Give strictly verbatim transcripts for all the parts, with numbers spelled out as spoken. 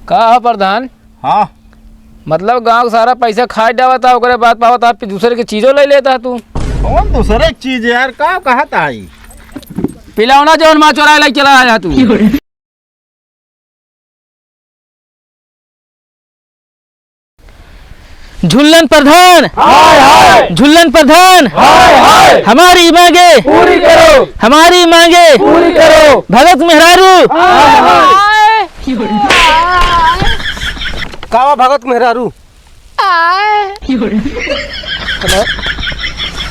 का ह प्रधान? हाँ। मतलब गाँव क सारा पैसा खाइ डावत ह, ओकरे बाद पावत ह, फिर दूसरे क चीजो लइ लेत ह तू। कौन दूसरे क चीज यार, का कहत ह ई? पिलौना जौन माँ चोराइ लइ चला आया तू। झुल्लन प्रधान। हाय, हाय। झुल्लन प्रधान। हाय, हाय। हमारी मांगे। पूरी करो। हमारी मांगे। पूरी करो। भगत मेहरारू। हाय, हाय। का बा भगत मेहरारू?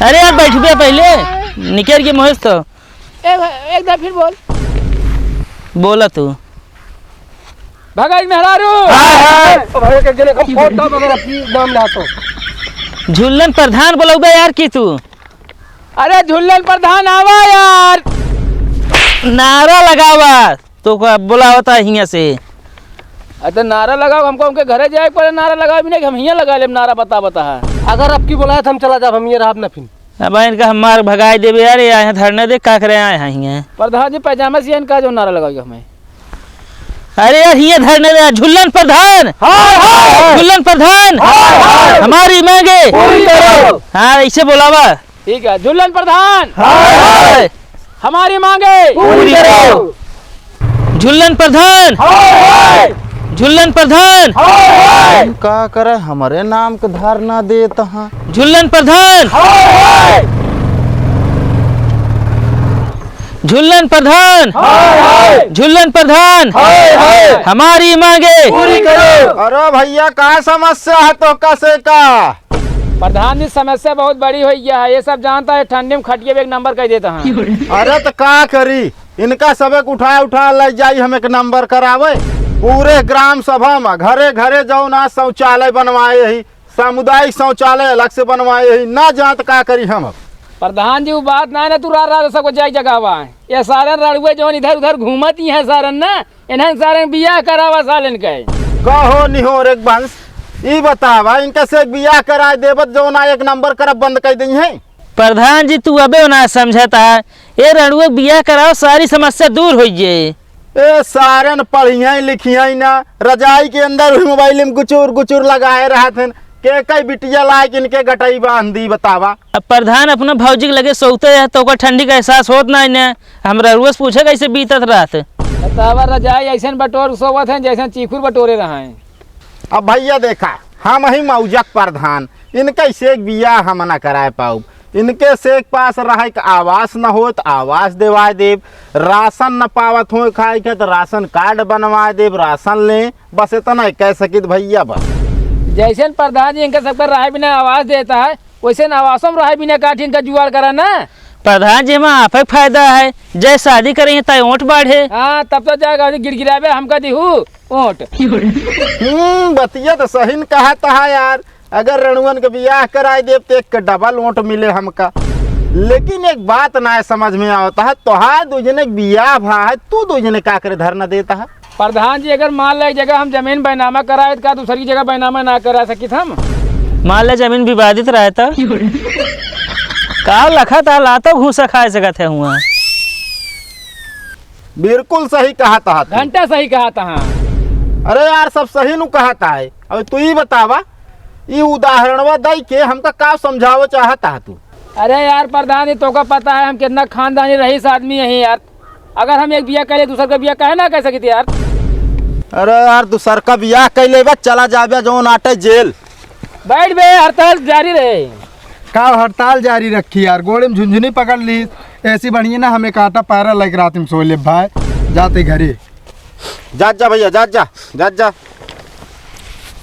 अरे यार, बैठबे पहिले। निकर के मोहेश तो। ए भाई, एक दार फिर बोल। बोला तू। भगत मेहरारू। हाय, हाय। ओ भाई, एक जने हम फोन दब अगर अपनी नाम ला तो। झुल्लन प्रधान बोलौबे यार की तू? अरे झुल्लन प्रधान आवा यार। नारा लगावा, तोका बोलावत ह हियाँ से। अरे तो नारा लगावा, हमका उनके घरे जाए के पड़े, नारा लगावा भी नहीं कि हम हियाँ लगा लेब नारा, बता, बता है। अगर अबकी बोलाए तो हम चला जाब, हम हियाँ रहब ना फिर। अब इनका हम मार भगाइ देबे यार, ये आए हैं धरने दे, का करे आए हैं हियाँ? प्रधान जी पैजामा सियान का जो नारा लगाओगे हमें? अरे यार, हियाँ धरने दे, झुल्लन प्रधान। हाय, हाय। झुल्लन प्रधान। हाय, हाय। हमारी मांगे। पूरी करो। हाँ, ऐसे बोलावा। ठीक है, झुल्लन प्रधान। हाय, हाय। हमारी मांगे। पूरी करो। झुल्लन प्रधान। हाय, हाय। झुल्लन प्रधान। हाय, हाय। का करे, हमरे नाम के धरना देत ह। झुल्लन प्रधान। हाय, हाय। झुल्लन प्रधान। हाय, हाय। झुल्लन प्रधान। हाय, हाय। हमारी मांगे। पूरी करो। अरे भैया, का समस्या है तोहका से का? प्रधान जी, समस्या बहुत बड़ी होइ गया है। ये सब जानता है, ठंडी में खटिया भी एक नंबर कर देता है। अरे तो का करी, इनका सबक उठा उठा ले जाई, हम एक नंबर करावे। पूरे ग्राम सभा में घरे घरे जाओ ना, शौचालय बनवाए ही, सामुदायिक शौचालय अलग से बनवाए ही, ना जात का करी हम अब। प्रधान जी, वो बात ना है ना, तू रात रात सबको जाए जगावा है। ये सारन रड़ुए जौन इधर उधर घूमत ही हैं सारन ना, इन्हन सारन बियाह करावा सालन के। कहो निहोर एक वंश, ई बतावा, इनका से एक बियाह कराए देबत जौन आ एक नंबर करब बंद कर दी है। प्रधान जी, तू अबे ना समझता है, ए रड़ुए बियाह कराओ, सारी समस्या दूर होइ जाए। ए सारन पढ़ियाई लिखियाई ना, रजाई के अंदर हुई मोबाइल में गुचुर गुचुर लगाए रहत हन। के कई बिटिया लाए के इनके गटई बांध दी, बतावा। अब प्रधान अपना भौजी के लगे सोते है तो ओकर ठंडी का एहसास होत ना इन्हें। हम रड़ुए से पूछे कैसे बीतत रहत। बतावा, रजाई ऐसन बटोर सोवत हैं जैसन चीखुर बटोरे रहा है। अब भैया देखा, हम ही मौजक प्रधान, इनके से एक बियाह हम ना कराए पाउब। इनके से एक पास रहे के आवास न होत, आवास देवाए देब, राशन न पावत होए खाए के तो राशन कार्ड बनवाए देब, राशन लें। बस इतना ही कह सकित भैया, बस। जैसे प्रधान जी इनके सबके रहे बिना आवास देता है, वैसे आवासों में रहे बिना काठी इनका जुगाड़ करा ना। प्रधान जी, हमें आप ही फायदा है, जय शादी करें तय ओंठ बाढ़े। हाँ, तब तो जाएगा गिड़गिड़ाबे हमका दिहू। ओट। हम्म, बतिया तो सही न कहत ह यार। अगर रड़ुअन के बियाह कराए देब, तो एक के डबल ओट मिले हमका। लेकिन एक बात ना समझ में आवत ह, तोहार दू जने के बियाह भा है, तू दू जने का करे धरना देत ह? प्रधान जी, अगर मान ले एक जगह हम जमीन बैनामा कराए, तो का दूसर की जगह बैनामा ना करा सकित हम? मान ले जमीन विवादित रहे तो? का लखत ह, लातो घूसा खाए सकत है हुआ। बिल्कुल सही कहत ह तू। घंटा सही कहत ह। अरे यार, सब सही नु कहत ह। अब तू ही बतावा, ई उदाहरणवा दई के हमका का समझावे चाहत ह तू? अरे यार प्रधान जी, तोका पता है हम कितना खानदानी रईस आदमी है यार। अगर हम एक बिया कह ले, दूसर का बिया काहे ना कह सकित यार? अरे यार, दूसर का बिया कह लेबे, चला जाबे जौन आटे जेल। बैठ बे, हड़ताल जारी रहे। का हड़ताल जारी रखी यार, गोड़े में झुनझुनी पकड़ ली। ऐसी बढ़िया ना, हमें काटा पैरा लाइके रात में सो ले भाई, जाते घरे। जात जा भैया, जात जा, जात जा।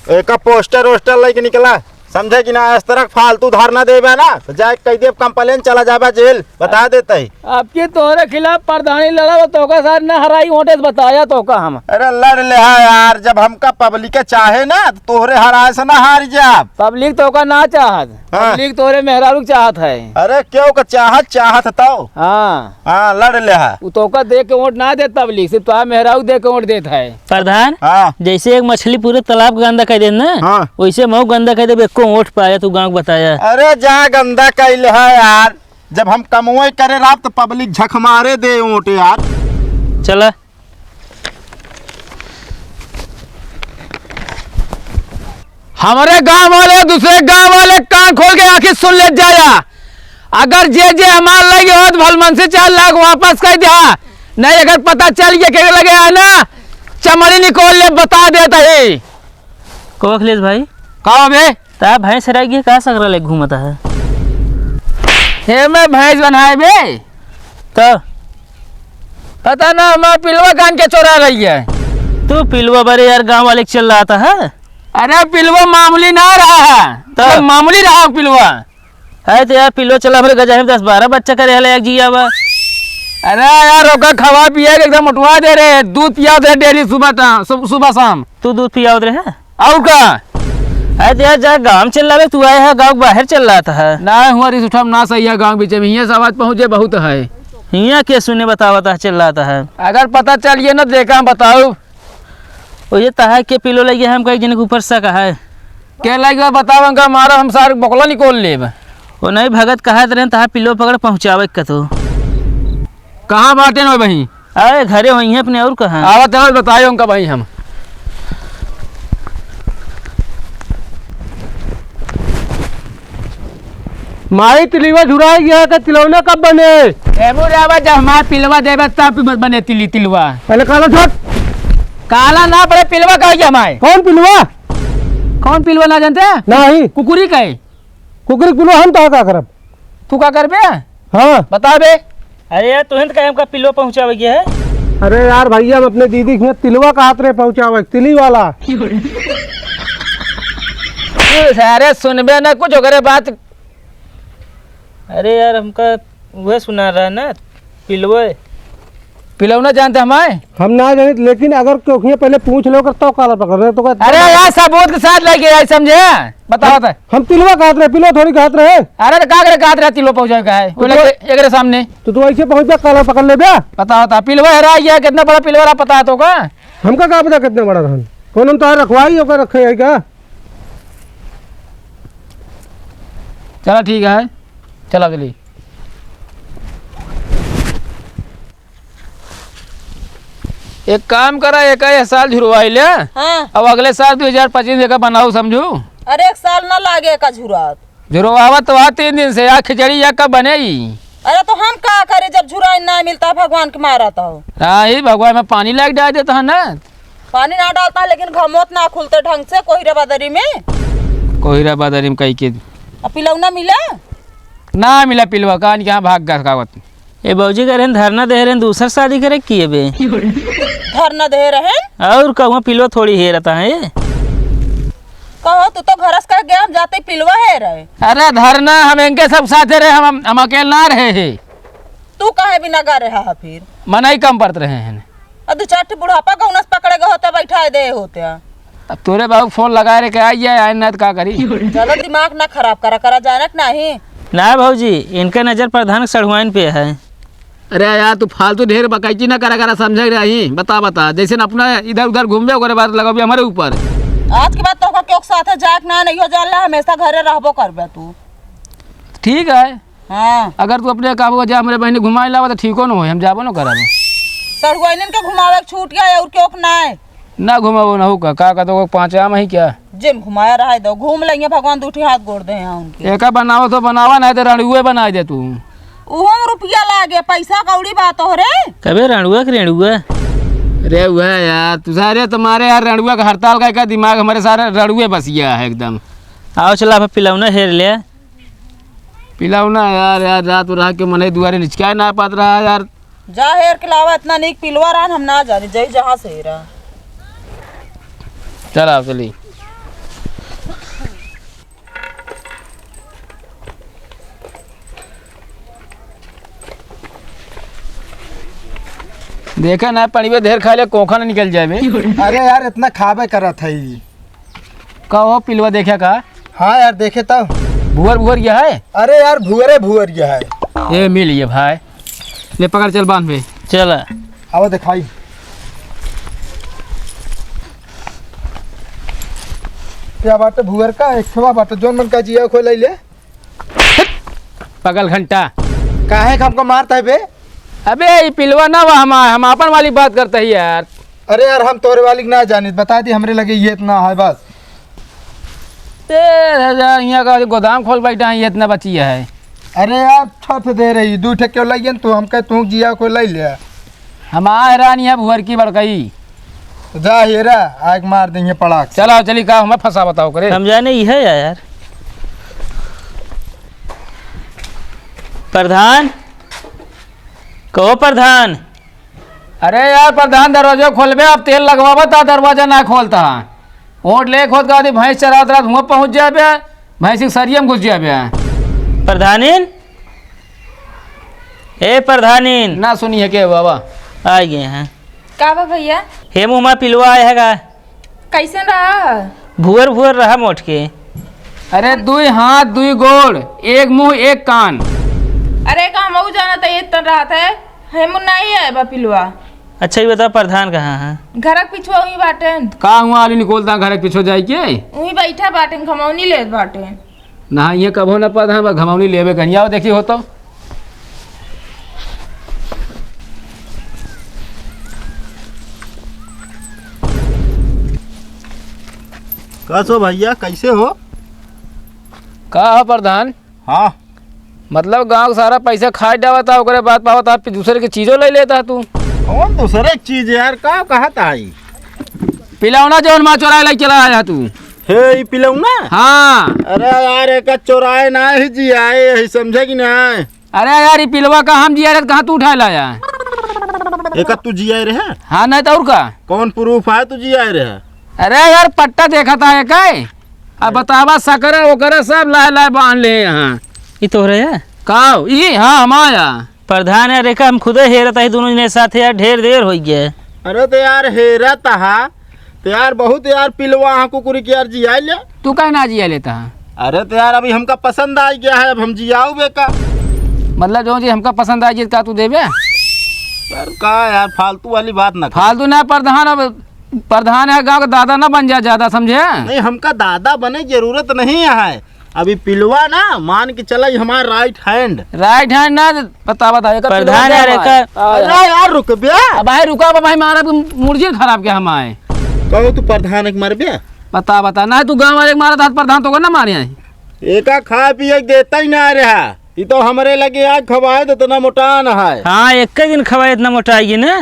एका पोस्टर वोस्टर लेके निकला, समझे कि ना? इस तरह फालतू धरना देबे ना, तो जाए कह देब complain, चला जाबे जेल, बता देते ही। अब की तोहरे खिलाफ प्रधानी लड़ा, तो तोका साथ ना हराई, वोटे से बताया तोका हम। अरे लड़ ले हा यार, जब हमका public चाहे ना, तो तोहरे हराए से ना हार जाब। Public तोका ना चाहत, हाँ। Public तोहरे मेहरारू के चाहत है। अरे क्यों का चाहत, चाहत तो। हाँ। हाँ, लड़ ले हा। उ तोका देख के वोट ना देत public, सिर्फ तोहार मेहरारू देख के वोट देत है। प्रधान, हाँ। जैसे एक मछली पूरे तालाब के गंदा कर दे ना, हाँ। वैसे मऊ गंदा कर दे, एको वोट पाया तू गाँव के बताया। अरे जा गंदा कर ले हा यार। जब हम कमवे करे रात तो public झक मारे दे ओट यार। चला। हमरे गाँव वाले, दूसरे गाँव वाले कान खोल के आँखी सुन ले जाया। अगर जे जे हमार लगे होत भलमनसी चार लाख वापस कर दिया, नहीं अगर पता चल गया के लगे है ना, चमड़ी निकोल ले बता देत ही। को अखिलेश भाई? का बे? ता भैंस हेराई गई, का सकरा ले घूमत है? हे मैं भैंस बनाए बे? तो? पता ना, हमार पिलवा कान के चोरा रही है। तू पिलवा बरे यार, गाँव वाले के चिल्लात है। अरे पिलवा मामूली ना रहा है, तो? तो मामूली रहा पिलवा। है तो यार, पिलवा चला भरे गजा में दस बारह बच्चा करे हले एक जिया बा। अरे यार, ओका खवा पिया के एकदम मोटवा दे रहे, दूध पिया दे डेयरी सुबह टा-, सु-, सुबह शाम। तू दूध पियावत रहे? और का? अरे तो यार, जा गाँव चल रहा है, तू आए है, गाँव के बाहर चल रहा था। ना हुआ रिस उठम ना सही है, गाँव बीच में हियाँ से आवाज पहुँचे बहुत है। हियाँ के सुने बतावत है, चल रहा था। अगर पता चलिए ना, देखा हम बताऊ। वो ये तहा के पिलो लगे, हमका एक जने के ऊपर शक है। के लगे बताओ, हमका मारो, हम सारे बकला निकोल लेब। वो नहीं भगत कहत रहे, तहा पिलो पकड़ पहुँचावे के तो। कहाँ बाटे ना वही? अरे घरे वही है अपने, और कहाँ? आवत है, बताइए उनका भाई हम। माई, तिलवा झुराई गया, का तिलौना कब बने? एमू रे आवा, जब हमार पिलवा देबे तब बने तिली, तिलवा। पहले काला छोड़। काला ना पड़े, पिलवा कह गया हमारे। कौन पिलवा? कौन पिलवा ना जानते? नहीं। कुकुरी का है। कुकुरी के पिलवा हम तो का करब? तू का करबे? हाँ। बता बे। अरे यार, तुहिन तो कहे हमका पिलवा पहुँचावे गया है। अरे यार भैया, हम अपने दीदी के यहाँ तिलवा कहत रहे पहुँचावे, तिली वाला। तू सारे सुनबे ना कुछ, ओकरे बात। अरे यार, हमका वह सुना रहा है ना, पिलवे। पिलौना जानते हमारे? हम ना जानित, लेकिन अगर केहू पहले पूछ लो कर तो काला पकड़ रहे तो का। अरे यार, सबूत के साथ लेके आई, समझे? बताओ तो। हम तिलवा कहत रहे, पिलवा थोड़ी कहत रहे। अरे तो का करे कहत रहे, तिलवा पहुँचावे का है? तो बोले तो कि एकरे सामने। तो तू ऐसे पहुँच जा, काला पकड़ ले बे। बताओ तो, पिलवा हेरा गया, कितना बड़ा पिलवा रहा, पता है तो का? हमका का पता कितना बड़ा रहन? कौन हम तो रखवाई होकर रखे है का? चला ठीक है, चला चली। एक काम करा, एक, एक साल झुरवाई ले। हाँ। अब अगले साल दो हजार पच्चीस एका बनाऊ, समझू? अरे, एक साल ना लागे एका झुरात। झुरवावत तो आ तीन दिन से, आ खिचड़ी या कब बनेगी? अरे, तो हम का करे जब झुराई ना मिलता, भगवान के मारा तो। हाँ, ही भगवान में पानी लाग डाल देता है ना। पानी ना डालता है, लेकिन घमोत ना खुलते ढंग से कोहिरा बदरी में। कोहिरा बदरी में कही के। अब पिलौना मिला? ना मिला पिलवा, कान के यहाँ भाग गस गावत। ए भौजी कह रहे हैं, धरना दे रहे हैं, दूसर शादी करे की है बे? धरना दे रहे हैं? और कहूँ पिलवा थोड़ी हेरता है ये। कहो, तू तो घरस कह गया, हम जाते पिलवा हेरे। अरे धरना, हम इनके सब साथे रहे, हम, हम, हम अकेले ना रहे हैं। तू काहे बिना गा रहा है फिर? मना ही कम पड़त रहे हैं। अब दो चार ठे बुढ़ापा गौनस पकड़े गए होते, बैठा दे होते। अब तोरे बाबू फोन लगाए रे, क्या आइए, आए ना तो का करी? ज्यादा दिमाग ना खराब करा, करा जानत नहीं। ना भौजी, इनका नजर प्रधान सढ़ुआइन पे है। अरे यार, तू फालतू ढेर बकैती ना करा, करा समझे रही। बता, बता, जैसे न अपना इधर उधर घूमबे, ओकरे बाद लगबे हमारे ऊपर। आज के बाद तो क्यों साथ जाए ना नहीं हो जाला, हमेशा घरे रहबो करबे तू। ठीक है। हाँ। अगर तू अपने काबू जा, हमरे बहिनी घुमाए लावा, तो ठीको न होई, हम जाबो न करब। सढ़ुआइनन के घुमावे के छूट गया, और क्यों के नाय? ना घुमाबो, ना हो का, का कहतो, पाँच आम है क्या? जिन घुमाया रहा दो, घूम लेंगे, भगवान दू ठे हाथ गोड़ दे हैं उनके। एका बनावत हो बनावा, नहीं तो रणुए बनाए दे तू। उहम रुपया लागे, पैसा कौड़ी बात हो रे। कबे रणुआ के रेणुआ? रे हुआ यार, तू सारे तुम्हारे यार रणुआ का हड़ताल का, का दिमाग हमारे सारे रणुए बस गया है एकदम। आओ चला, अब पिलौना हेर ले। पिलौना यार, यार, रात रह के मनई दुआरे निचकाए ना पात रहा यार। जा हेर के लावा, इतना नीक पिलवा रहन, हम ना जानी, जई जहाँ से हेरा। चल आओ, चली। देखे ना, पनिया ढेर खा ले, कोखा ना निकल जाए बे। अरे यार, इतना खाबे करत है ई। का हो पिलवा, देखे का? हाँ यार, देखे तब। भुअर भुअर गया है? अरे यार, भुअरे भुअर गया है। ए, मिल ये भाई, ले पकड़, चल बांध बे। चल। आवा दिखाई। क्या बात है भुअर का? एक ठो बात है, जोन मन का जिया खोल ले। पगल घंटा। काहे के हमको मारता है बे? अबे, ई पिलवा ना हुआ हमार, हम आपन वाली बात करता ही यार। अरे यार, हम तोरे वाली के ना जानित, बता दी, हमरे लगे ये इतना है बस। तेरह हजार यहाँ का गोदाम खोल बैठा है, ये इतना बची है। अरे यार, छत दे रही, दू ठे क्यों लइयन तू, हमके तू जिया को लइ ले। हम आ हैरान यहाँ भुअर की बड़कई। जा हेरा, आग मार देंगे पड़ाक से। चलाओ, चली का हमें फंसा बताओ करे। समझा नहीं है यार। प्रधान, कहो प्रधान। अरे यार प्रधान, दरवाजा खोलबे, अब तेल लगवाबा ता दरवाजा ना खोलता। ओट ले खोद का दी भैंस चरावत रात हुआ पहुँच जाबे, भैंस के सरिया में घुस जाबे। प्रधानिन, ए प्रधानिन। ना सुनी है के बाबा? आ गए हैं। का बा भैया? हे मुँह मा पिलवा आए है का? कैसन रहा? भुअर भुअर रहा मोट के। अरे दुई हाथ दुई गोड़, एक मुंह एक कान। अरे का हमहू जानत है इतना रात है, हेमू नहीं है बा पिलवा। अच्छा ये बताओ प्रधान कहाँ है? घर के पिछुआ वहीं बाटेन। का हुआ आलू निकोलता घर के पिछुआ जाए के? वहीं बैठा बाटेन, घमौनी लेत बाटेन। ना, ये कबो ना पता, हम घमौनी लेबे कहीं। आओ, देखी हो तो। कैसे हो भैया, कैसे हो? का हो प्रधान? हाँ। मतलब गांव का सारा पैसा खाइ डावत है, ओकरे बाद पावत है, फिर दूसरे की चीजों ले लेता है तू। कौन दूसरे की चीज यार, का कहत है? पिलौना जौन माँ चोराए लइ चला आया तू। हे, ई पिलौना? हाँ। अरे यार, एका चोराए ना ही जियाए, यही समझे कि ना? अरे यार, ई पिलवा का हम जिया रहे, कहाँ तू उठाए लाया? एका तू जियाए रहे? हाँ, नहीं तो और का? कौन proof है तू जियाए रहे? अरे यार, पट्टा देखा था एका। अब बतावा, सकरे ओकरे सब लाए लाए बांध ले यहाँ। ई तोहरे है? का? ई? हाँ, हमारा। प्रधान यार, एका हम खुदे हेरत ही दोनों जने साथ यार, ढेर देर होइ गए। अरे तो यार हेरत हा, तो यार बहुत यार पिलवा हाँ कुकुरी के यार जिया ले। तू काहे ना जिया लेता है? अरे तो यार अभी हमका पसंद आ गया है, अब हम जियाऊ बे का। मतलब जो चीज हमका पसंद आ गई का तू देबे? यार का यार फालतू वाली बात ना कर। फालतू ना प्रधान, अब प्रधान है गाँव का, दादा ना बन जा ज्यादा, समझे? नहीं, हमका दादा बने जरूरत नहीं है। अभी पिलवा ना मान के चला, ई हमार right hand। Right hand ना, बता, बता, एकर प्रधान पिलवा यार, क्या एकर हुआ? अरे यार, रुक बे। अब भाई रुका, अब भाई मारा, मुर्जी खराब क्या हम आए? कहो तू प्रधान के मार बे? बता, बता, ना तू गाँव वाले के मारा था, प्रधान तो को ना मारे आए। एका खाए पिए के देता ही ना रहा। ई तो हमरे लगे आज खवाए तो इतना मोटान है। हाँ, एक ही दिन खवाए इतना मोटाएगी ना।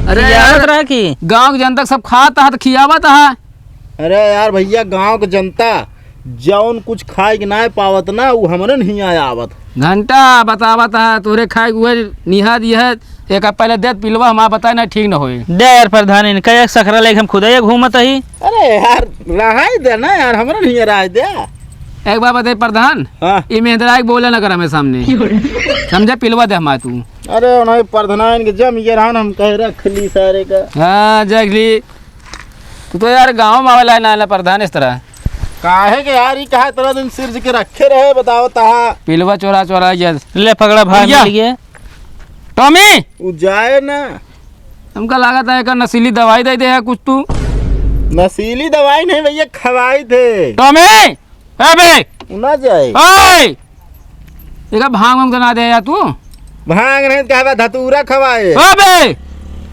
अरे याद यार, रहा कि गाँव के जनता के सब खात है तो खियावत है। अरे यार भैया, गाँव के जनता जौन कुछ खाए के ना पावत ना, उ हमरे नहीं आवत। घंटा बतावत है, तोरे खाए के उहे निहा दिए है। एक पहले देत पिलवा, हम आप बताए ना, ठीक न होए। दे यार प्रधान, इनका एक सकरा लेके हम खुदे घूमत ही। अरे यार, रहाई दे ना यार, हमरा नहीं रहाई दे। एक बात बताई प्रधान, हाँ। ई मेहदराई के बोले ना कर हमें सामने। समझे, पिलवा दे हमारे तू। अरे नहीं प्रधान के जम ये रहन, हम कह रख ली सारे का। हाँ, देख ली। तू तो यार गाँव में आवेला ना, ना प्रधान इस तरह। काहे के यार, ई कहा इतना दिन सिरज के रखे रहे, बताओ तहा। पिलवा चोरा चोरा गया। ले पकड़ा भाई, भैया। मिल गए। टॉमी! उ जाए ना। हमका लागत है, एकर नशीली दवाई दे दे है कुछ तू। नशीली दवाई नहीं भैया, खवाई थे। टॉमी! ए बे! उ ना जाए। ओए! एका भांग वांग तो ना दे या तू? भांग नहीं, कहवा धतूरा खवाए। ए बे!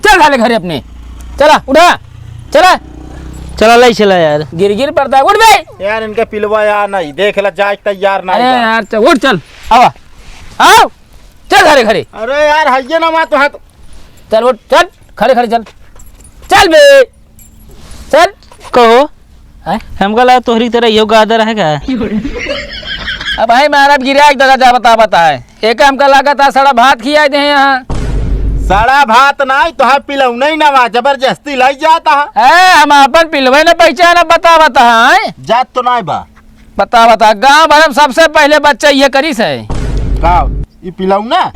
चल साले घरे अपने। चला, उठा। चला। चला, लाई चला यार। गिर गिर पड़ता है। उठ बे! यार, इनका पिलवा यार नहीं, देख ला, जाए तैयार नहीं अरे बा। यार, चल, उठ चल। आवा। आओ। चल घरे, घरे। अरे यार, हइये ना मार तो हाथ। चल उठ, चल, खड़े, खड़े चल। चल बे, चल। कहो, हैं? हमका लगा तोहरी तरह यो गादर है का? अब भाई मारा गिरा एक जगह जा बता, बता है। एक हमका लगा था सड़ा भात खिया दे यहाँ। सड़ा भात ना, तोहार पिलौना ही ना बा, जबरदस्ती लाई जाता है। ए, हम अपन पिलवे न पहचान, बता, बता है। जात तो ना बा। बता, बता, गाँव भर में सबसे पहले बच्चा ये करिस है। का? ई पिलौना?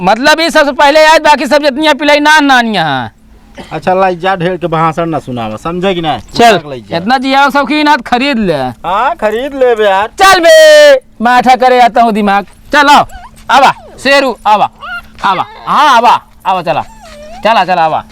मतलब ई सबसे पहले आज, बाकी सब जितनिया पिलाई नान नानिया हैं। अच्छा, लाई जा, ढेर के भाषण ना सुनावा, समझे कि ना? चल। भाग लाई जा। इतना जिया शौकीन है तो खरीद ले। हाँ, खरीद ले बे यार। चल बे, माठा करे आता हूँ दिमाग। चल आओ, आवा, शेरू, आवा, आवा, हाँ, आवा, आवा, चला, चला, चला, आवा।